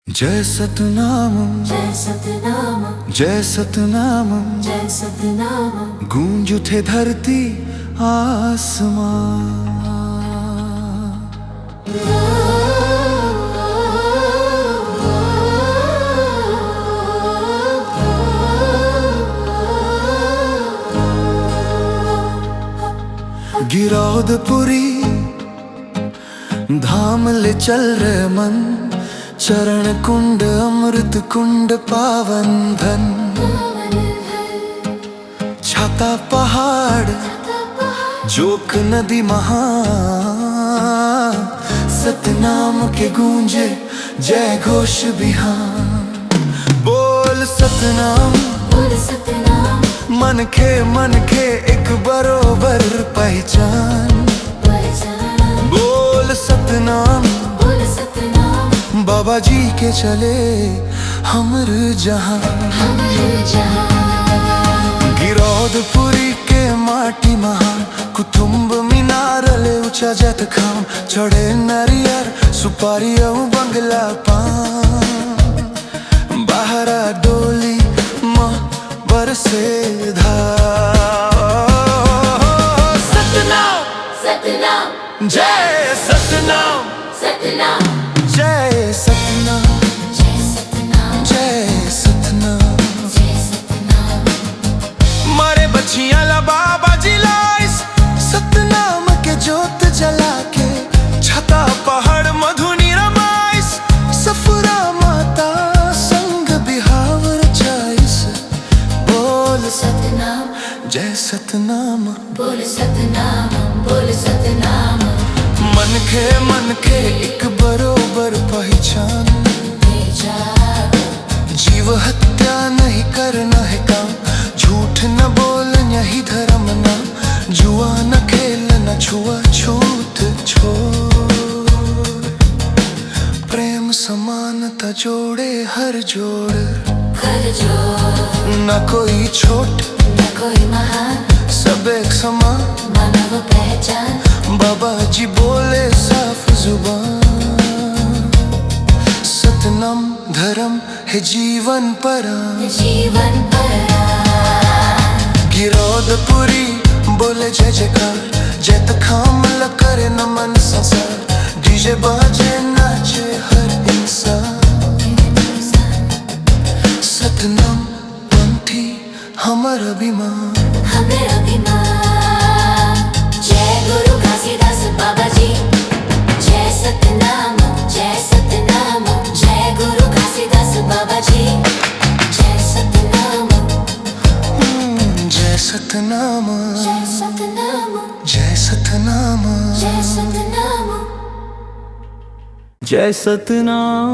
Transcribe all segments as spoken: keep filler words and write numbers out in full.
जय सतनाम, जय सतनाम, जय सतनाम, जय सतनाम। गूंज उठे धरती आसमां। गिरौदपुरी धाम ले चल रे मन, चरण कुंड अमृत कुंड पावन धन। छाता पहाड़, जोक नदी महा, सतनाम के गूंजे जय घोष बिहान। बोल सतनाम, बोल सतनाम। मनखे मनखे एक बरोबर पहचान। पहचान। बोल सतनाम, बोल सतनाम। बाबा जी के चले हमर जहां। हमर जहां। गिरौदपुरी के माटी महा, कुतुब मीनार ले ऊंचा जैतखाम। चढ़े नरियर सुपारी अउ बंगला पान। बहरा डोली म बरसे धाम। सतनाम, सतनाम, जय सतनाम, सतनाम, जय सतनाम, जय सतनाम, जय सतनाम, जय सतनाम। मारे बछिया ला बाबा जी लाइस, सतनाम के जोत जला के। छाता पहाड़ म धुनी रमाइस, सफुरा माता संग बिहाव रचाइस। बोल सतनाम, जय सतनाम। बोल सतनाम, बोल सतनाम। मनखे मनखे एक बरोबर पहचान। जीव हत्या नहीं करना है काम, झूठ न बोल यही धर्म नाम, जुआ न खेल न छुआछूत छोड़। प्रेम समानता जोड़े हर जोड़। हर जोड़। न कोई छोट, न कोई महान। सब एक समान। मानव पहचान। बाबा जी बोले साफ जुबान। सतनाम धर्म है जीवन परान। जीवन परान। गिरौदपुरी बोले जय जयकार, जैतखाम ल करे नमन संसार। डीजे बाजे नाचे हर इंसान। सतनाम पंथी हमर अभिमान। हमर अभिमान। जय गुरु घासीदास बाबा जी। जय सतनाम, जय सतनाम, जय गुरु घासीदास बाबा जी। जय सतनाम। हम्म, जय सतनाम। जय सतनाम। जय सतनाम। जय सतनाम। जय सतनाम।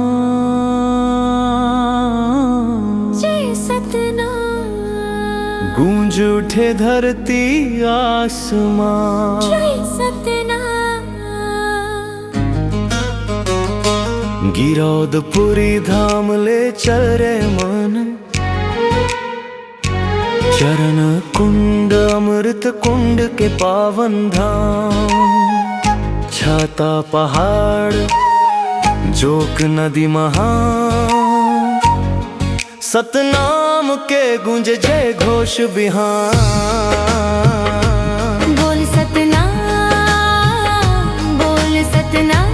जय सतनाम। गूंज उठे धरती आसमां। जय सतनाम। गिरौदपुरी धाम ले चल रे मन। चरण कुंड अमृत कुंड के पावन धाम। छाता पहाड़ जोक नदी महा। सतनाम के गूंजे जय घोष बिहान। बोल सतनाम, बोल सतनाम।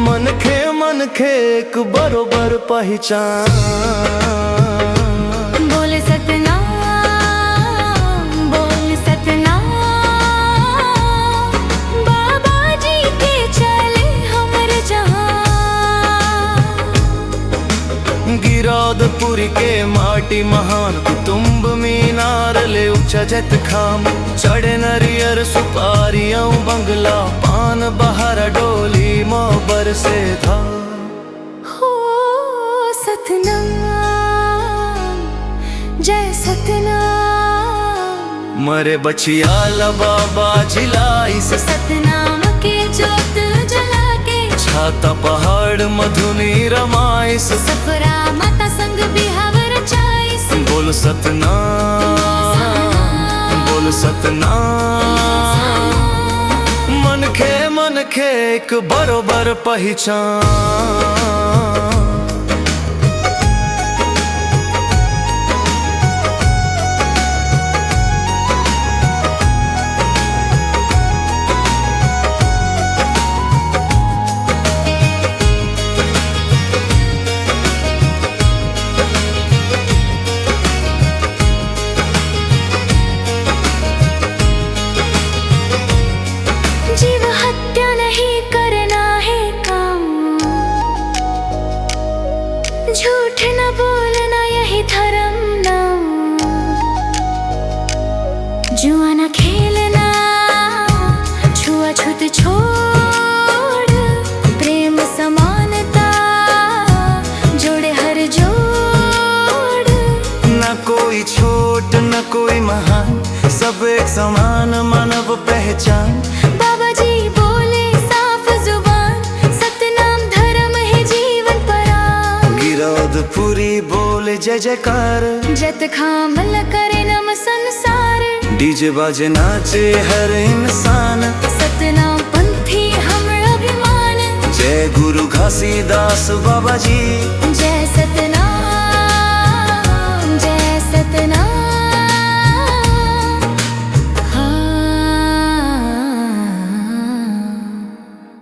मनखे मनखे एक बरोबर पहचान। बोल सतनाम, बोल सतनाम। बाबा जी के चले हमर जहां। गिरौदपुरी के माटी महान, कुतुब मीनार ले ऊंचा जैतखाम। चढ़े नरियर सुपारी अउ बंगला पान, बहरा डोली म बरसे धाम। हो सतनाम, जय सतनाम। मरे बछिया ल बाबा जिलाइस। सतनाम के जोत जला के। छाता पहाड़ म धुनी रमाइस। सफरा माता संग बिहाव रचाइस। बोल सतनाम, बोल सतनाम। मन के मनखे एक बरोबर पहिचान। जीव हत्या नहीं करना है काम, झूठ न बोलना यही धर्म नाम। जुआ न खेलना, छुआछूत छोड़, प्रेम समानता जोड़े हर जोड़। न कोई छोट न कोई महान, सब एक समान मानव पहचान। बाबा जी बोले साफ जुबान, सतनाम धर्म है जीवन परान। गिरौदपुरी बोले जय जयकार। जतखा अमल करे नम संसार। डीजे बाजे नाचे हर इंसान। सतनाम पंथी हम अभिमान। जय गुरु घासीदास बाबा जी। जय सत